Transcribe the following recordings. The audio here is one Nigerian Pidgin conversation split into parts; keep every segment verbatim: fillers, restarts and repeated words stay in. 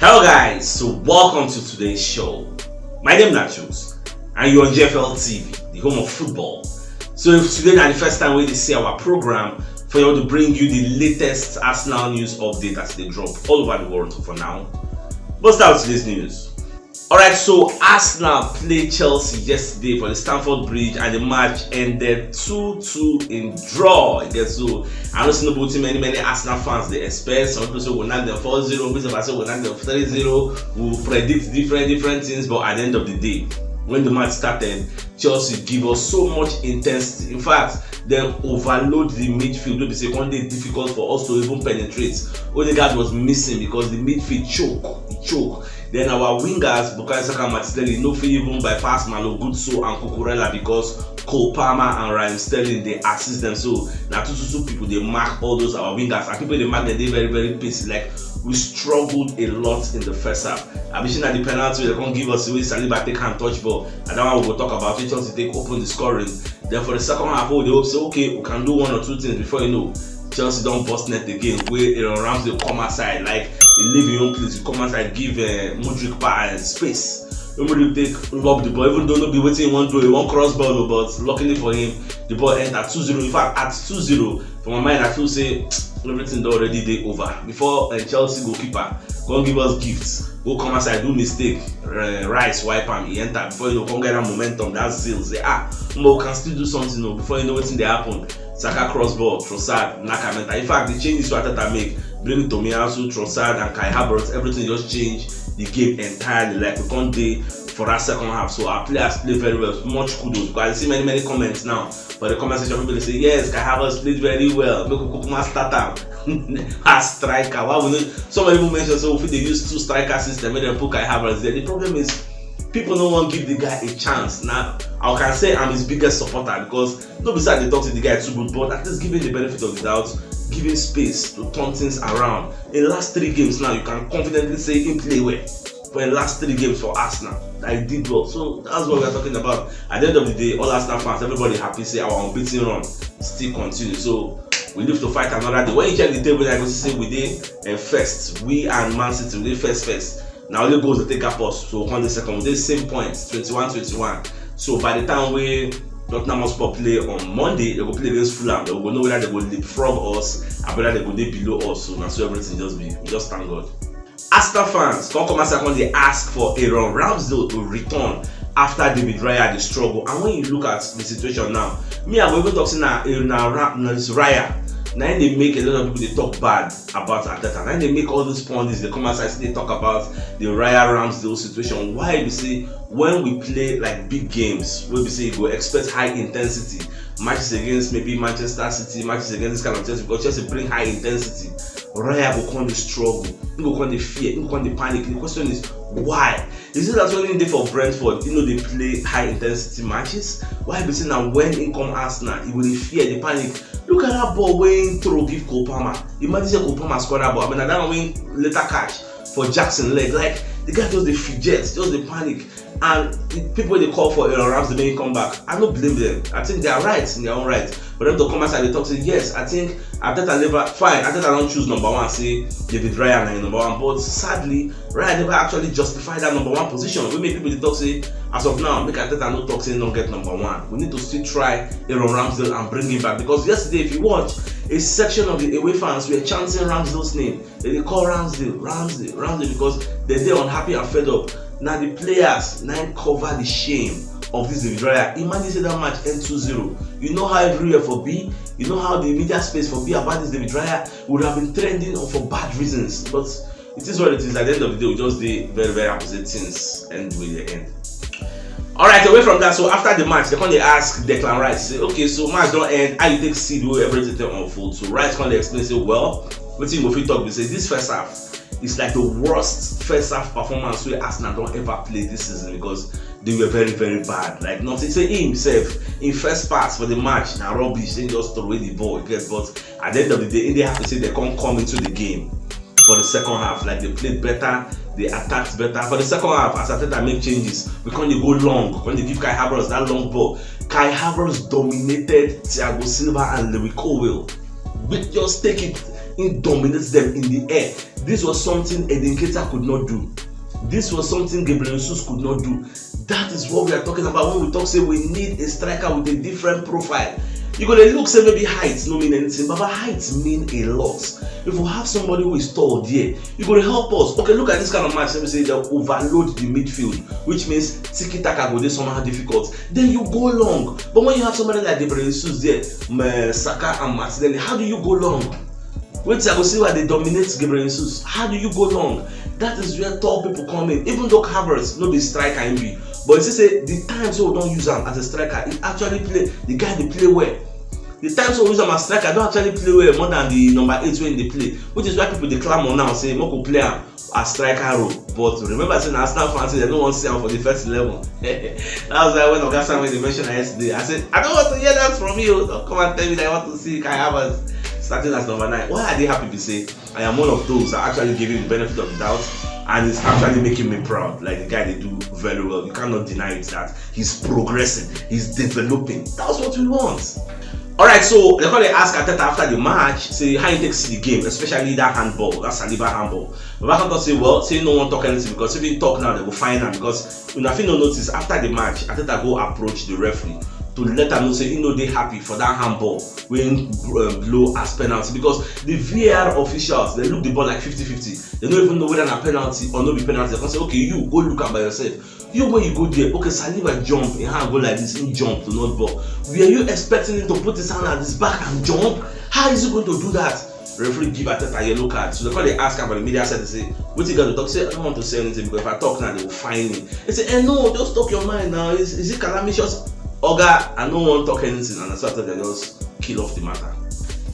Hello guys, so welcome to today's show. My name is Nachus and you're on G F L T V, the home of football. So if today na the first time wey you see our program, for you to bring you the latest Arsenal news update as they drop all over the world for now. But start with today's news. Alright, so Arsenal played Chelsea yesterday for the Stamford Bridge and the match ended two two in draw. I guess so. I don't see nobody many many Arsenal fans they expect. Some people say we knock them four zero, people say we knock them three zero. We predict different different things, but at the end of the day, when the match started, Chelsea give us so much intensity. In fact, dem overload the midfield wey be say come dey difficult for us to even penetrate. Odegaard was missing because the midfield choke, e choke. Then our wingers, Bukayo Saka and Martinelli, no fit even bypass Malo Gusto and Cucurella because Cole Palmer and Raheem Sterling dey assist them. So na two two two people dey mark all those our wingers, and people dey mark them dey very very pacey. Like, we struggled a lot in the first half. Abi shey na the penalty wey dem come give us wey Saliba take hand touch ball, and that one we go talk about it once e take open the scoring. Then for the second half, we dey hope say okay, we can do one or two things before you know, Chelsea don burst net again. Wey Aaron Ramsey come outside, like, he leave him own place, he come outside, give uh, Mudryk pa uh, space. When Mudryk take lob the ball, even though no be wetin he wan do, he wan cross ball o, but luckily for him, the ball enter two zero. In fact, at two zero, for my mind, I feel say everything don already dey over. Before uh, Chelsea goalkeeper come give us gifts, go come outside, do mistake, uh, Rice wipe am, he enter. Before you know, come get that momentum, that zeal, say ah, but we can still do something o. Before you know wetin dey happen, Saka cross ball, Trossard knack am enter. In fact, the changes wey Arteta make, bring Tomiyasu, Trossard and Kai Havertz, everything just change the game entirely. Like, we come dey for that second half, so our players play very well. Much kudos, because I see many many comments now for the comment section. People dey say yes, Kai Havertz played very well, make we kukuma start am as striker. Why we no? Somebody even mention say we fit dey use two striker system, make dem put Kai Havertz there. The problem is people no wan give the guy a chance. Now I can say I'm his biggest supporter because no be say I dey talk say the guy too good, but at least give him the benefit of the doubt, give him space to turn things around. In the last three games now, you can confidently say him play well for the last three games for Arsenal. I did well. So that's what we are talking about. At the end of the day, all Arsenal fans, everybody happy say our unbeaten run still continue. So we live to fight another day. When you check the table, like we say we dey uh, first. We and Man City, we dey first first. Now only goals dey take gap us. So we come the second, we dey same points, twenty-one twenty-one. So by the time we Tottenham Hotspur play on Monday, they go play against Fulham. They go know whether they go leapfrog us or whether they go dey below us. So na so everything just be. We just thank God. Arsenal fans come come outside come dey ask for Aaron Ramsdale to return after David Raya dey struggle. And when you look at the situation now, me I go even talk say na na Ra- na it's Raya na him dey make a lot of people dey talk bad about Arteta. Na him dey make all those pundits dey come outside still dey talk about the Raya Ramsdale situation. Why be say when we play like big games wey be say you go expect high intensity, matches against maybe Manchester City, matches against this kind of Chelsea, because Chelsea bring high intensity, Raya go come dey struggle, he go come dey fear, he go come dey panic. The question is why? Is it that when he dey for Brentford, he no dey play high intensity matches? Why be say na when he come Arsenal, he go dey fear, dey panic? Look at that ball wey he throw give Cole Palmer. Imagine say Cole Palmer score that ball. I mean, na that one wey he later catch for Jackson leg. Like, the guy just dey fidget, just dey panic. And the people dey call for Aaron Ramsdale make he come back. I no blame them. I think they are right in their own right. But them to come outside dey talk say yes, I think Arteta never fine. Arteta don choose number one, say David Raya na him number one. But sadly, Raya never actually justify that number one position. Wey make people dey talk say as of now, make Arteta no talk say he no get number one. We need to still try Aaron Ramsdale and bring him back, because yesterday, if you watch, a section of the away fans were chanting Ramsdale's name. They dey call Ramsdale, Ramsdale, Ramsdale because they dey unhappy and fed up. Na the players na him cover the shame of this David Raya. Imagine say that match end two zero. You know how everywhere for be, you know how the media space for be about this David Raya. Would have been trending for bad reasons, but it is what it is. At the end of the day, we just dey very very opposite things and we dey end. Alright, away from that, so after the match, they come dey ask Declan Rice, say, okay, so match don end, how you take see the way everything take unfold? So Rice come dey explain say, well, wetin you go fit talk be say this first half is like the worst first half performance wey Arsenal don ever play this season, because they were very very bad. Like, nothing, say he himself, in first pass for the match na rubbish, he just throw away the ball, you get. But at the end of the day, he dey happy say they come come into the game for the second half. Like, they played better, they attacked better. For the second half, as Arteta make changes, we come dey go long, come dey give Kai Havertz that long ball. Kai Havertz dominated Thiago Silva and Lewy Colwill. We just take it. He dominates them in the air. This was something Eden Nketiah could not do. This was something Gabriel Jesus could not do. That is what we are talking about when we talk say we need a striker with a different profile. You go dey look say maybe height no mean anything, but height mean a lot. If we have somebody who is tall there, you go dey help us. Okay, look at this kind of match. Let me say they overload the midfield, which means tiki taka go dey somehow difficult. Then you go long. But when you have somebody like Gabriel Jesus there, Saka and Martinelli, how do you go long? Wait till I go see why they dominate Gabriel Jesus. How do you go long? That is where tall people come in. Even though Havertz no be striker im be, but you see say the times wey we don use am as a striker, he actually play. The guy dey play well. The times wey we use am as striker don actually play well more than the number eight wey dey play, which is why people dey clamour now say make we play am as striker role. But remember say na Arsenal fans say dem no wan see am for the first eleven. That was why when Oga Samuel dey mention am yesterday, I say I don't want to hear that from you. Don't come and tell me that you want to see Kai Havertz starting as number nine. Why I dey happy be say I am one of those that actually give him the benefit of the doubt, and it's actually making me proud. Like, the guy dey do very well. You cannot deny it that he's progressing, he's developing. That's what we want. All right, so they come dey ask Arteta after the match, say how he take see the game, especially that handball, that Saliba handball. Baba come talk say, well, say no one talk anything because if he talk now, they go fine am because una fit no notice after the match, Arteta go approach the referee to let am know say he no dey happy for that handball wey he, um, blow as penalty because the V A R officials, they look the ball like fifty fifty. They no even know whether na penalty or no be penalty. They come say, okay, you go look am by yourself. You, when you go there, okay, Saliba jump, him hand go like this, he jump to not ball. Were you expecting him to put his hand at his back and jump? How is he going to do that? Referee give Arteta yellow card. So they come dey ask am for the media center, say, wetin you got to talk? Say, I don't want to say anything because if I talk now, they will fine me. He say, eh, no, just talk your mind now. Is, is it calamitous? Oga, I no wan talk anything, and so Arteta just kill off the matter.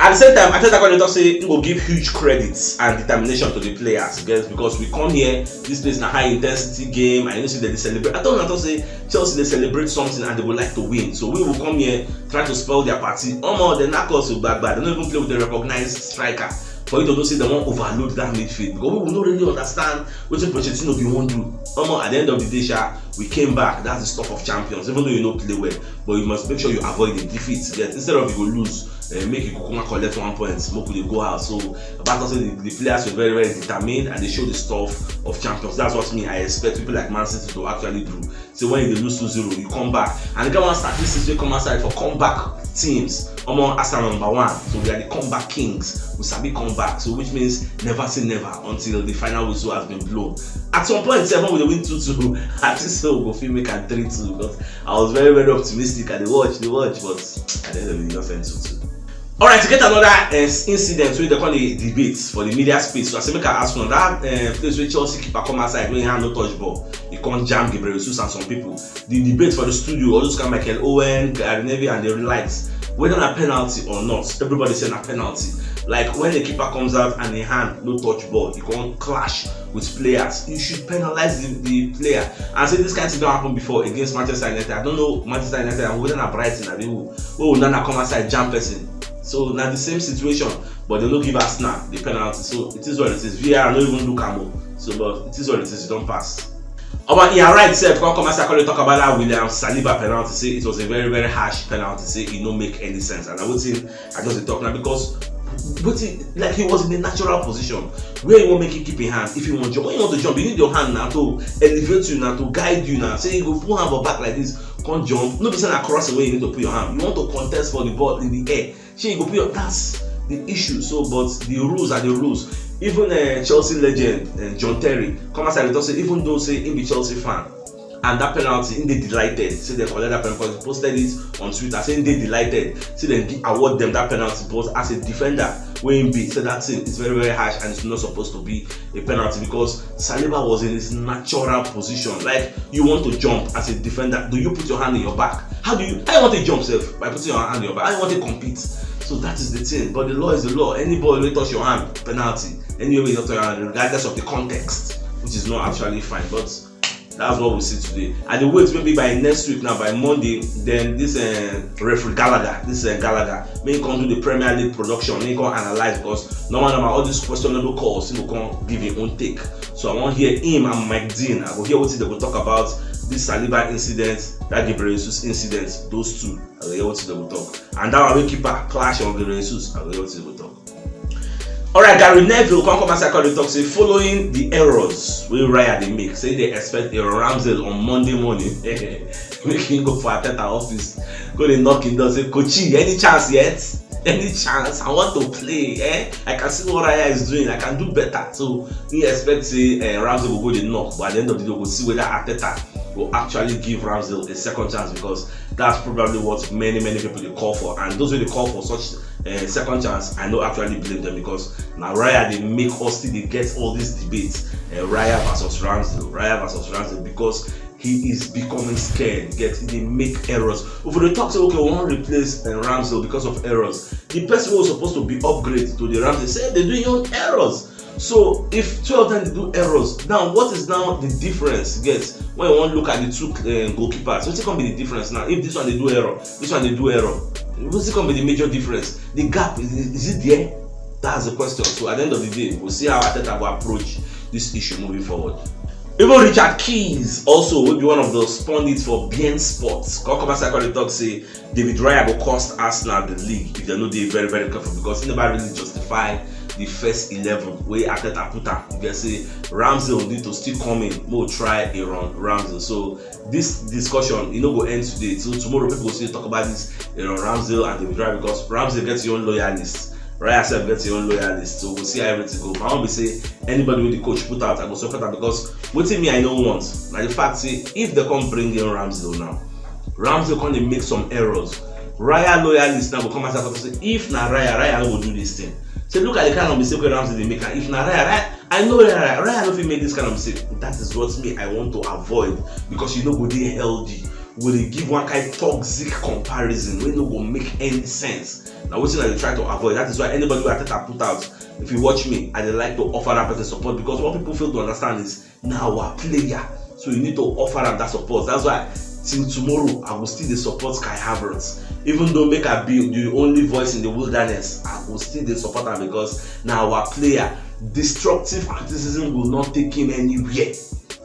At the same time, Arteta come dey talk say he go give huge credit and determination to the players, guys, because we come here, this place na high intensity game, and you know say they dey celebrate. I don talk say Chelsea dey celebrate something and they go like to win, so we will come here try to spoil their party. Omo, they knack us with bad bad. They no even play with a recognized striker. For you to know say they wan overload that midfield because we will not really understand wetin Pochettino bin wan do. Omo, at the end of the day, sha, we came back. That's the stuff of champions. Even though you no play well, but you must make sure you avoid the defeat. Yes, instead of you go lose, uh, make you kukuma collect one point, make we dey go out. So about us, the, the players were very, very determined and they show the stuff of champions. That's what me I expect people like Man City to actually do. So when you dey lose two zero, you come back. And the kind one statistics wey come outside for comeback teams. Omo, Arsenal number one. So we are the comeback kings. We sabi comeback. So which means never say never until the final whistle has been blown. At some point, sef, when we dey win two two, I think say we go fit make am three two because I was very, very optimistic. I dey watch, dey watch, but at the end of the day, just end two two. All right, to get another uh, incident wey they come dey debate for the media space. So I say make I ask una that uh, place wey Chelsea keeper come outside wey him hand no touch ball, he come jam Gabriel Jesus and some people. The debate for the studio, all those kind Michael Owen, Gary Neville, and the likes, whether na penalty or not, everybody say na penalty. Like when the keeper comes out and him hand no touch ball, he come clash with players. You should penalize the, the player. And say this kind thing don happen before against Manchester United. I don't know Manchester United and whether na Brighton abi who. Wey Onana come outside jam person. So na the same situation, but they no give Arsenal the penalty. So it is what it is. V A R no even look am o. So but it is what it is. E don pass. Omo, he right sef come come outside come dey talk about that William Saliba penalty. Say it was a very, very harsh penalty. Say e no make any sense. And na wetin I just dey talk now because wetin, like, he was in a natural position where he wan make him keep him hand. If he wan jump, when you want to jump, you need your hand now to elevate you now, to guide you now. Say you go put hand for back like this, come jump. No be say na crossing wey you need to put your hand. You want to contest for the ball in the air. Shey you go put your, that's the issue. So, but the rules are the rules. Even uh, Chelsea legend uh, John Terry come outside dey talk say even though say he be Chelsea fan, and that penalty, he dey delighted. Say they collect that penalty because he posted it on Twitter. Say he dey delighted. Say they gi- award them that penalty, but as a defender, wey he be, say that thing is very, very harsh and it's not supposed to be a penalty because Saliba was in his natural position. Like, you want to jump as a defender, do you put your hand in your back? How do you? How you want to jump sef by putting your hand in your back? How you want to compete? So that is the thing. But the law is the law. Any ball wey touch your hand, penalty. Anyway, wey you touch your hand, regardless of the context, which is not actually fine. But that's what we see today. I dey wait maybe by next week now, by Monday, then this uh, referee Gallagher, this uh, Gallagher, may come do the Premier League production, may come analyze because normal, normal, all these questionable calls, he go come give him own take. So I wan hear him and Mike Dean. I go hear wetin they go talk about this Saliba incident, that Gabriel Jesus incident, those two. I go hear wetin they go talk. And that one wey keeper clash on Gabriel Jesus, I go hear wetin they go talk. Alright, Gary Neville come come outside come dey talk say following the errors wey Raya dey make, say dey expect Aaron Ramsdale on Monday morning make him go for Arteta office go dey knock him door say, "Coachy, any chance yet? Any chance? I want to play. Eh? I can see what Raya is doing. I can do better." So he expect say uh, Ramsdale go go dey knock, but at the end of the day, we'll see whether Arteta will actually give Ramsdale a second chance, because that's probably what many many people dey call for, and those wey dey call for such uh, second chance, I no actually blame them, because na Raya dey make us still dey get all these debates, uh, Raya versus Ramsdale, Raya versus Ramsdale, because he is becoming scared, get he dey make errors. If we dey talk say, okay, we wan replace uh, Ramsdale because of errors, the person wey suppose to be upgrade to the Ramsdale say dey do him own errors. So if two of them dey do errors, now what is now the difference? Get when you wan look at the two uh, goalkeepers, wetin come be the difference now? If this one dey do error, this one dey do error, wetin come be the major difference? The gap is, is it there? That's the question. So at the end of the day, we'll see how Arteta go approach this issue moving forward. Even Richard Keys, also will be one of those pundits for B N Sports, come come outside come dey talk say David Raya go cost Arsenal the league if they no dey very very careful, because he never really justify the first eleven wey Arteta put am. If they say Ramsdale need to still come in, mo try Aaron Ramsdale. So this discussion e no go end today. So tomorrow people go still talk about this Aaron Ramsdale and David Raya, because Ramsdale gets your own loyalists. Raya sef get him own loyalist, so we see how everything go. My own be say anybody wey the coach put out, I go support am, because wetin me I no want na the fact say if they come bring in Ramsdale now, Ramsdale come dey make some errors. Raya loyalist now go come outside come say if na Raya, Raya no go do this thing. Say look at the kind of mistake wey Ramsdale dey make, and if na Raya, Raya I know Raya, Raya no fit make this kind of mistake. That is what me I want to avoid, because you no go dey healthy. We dey give one kind toxic comparison wey no go make any sense. Na wetin I dey try to avoid. That is why anybody wey Arteta put out, if you watch me, I dey like to offer that person support, because what people fail to understand is na our player, so you need to offer am that support. That's why till tomorrow I go still dey support Kai Havertz, even though make I be the only voice in the wilderness, I go still dey support am because na our player. Destructive criticism will not take him anywhere.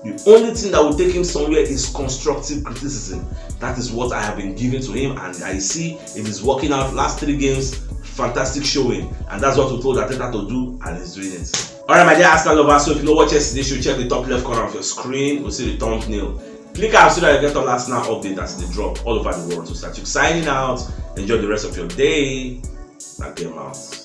The only thing that will take him somewhere is constructive criticism. That is what I have been giving to him, and I see it is working out. Last three games, fantastic showing, and that's what we told Arteta to do, and he's doing it. Alright, my dear Arsenal lovers, so if you no watch yesterday show, check the top left corner of your screen. We'll see the thumbnail. Click am so that you get all Arsenal update as they drop all over the world. So Satuk signing out. Enjoy the rest of your day. Na game out.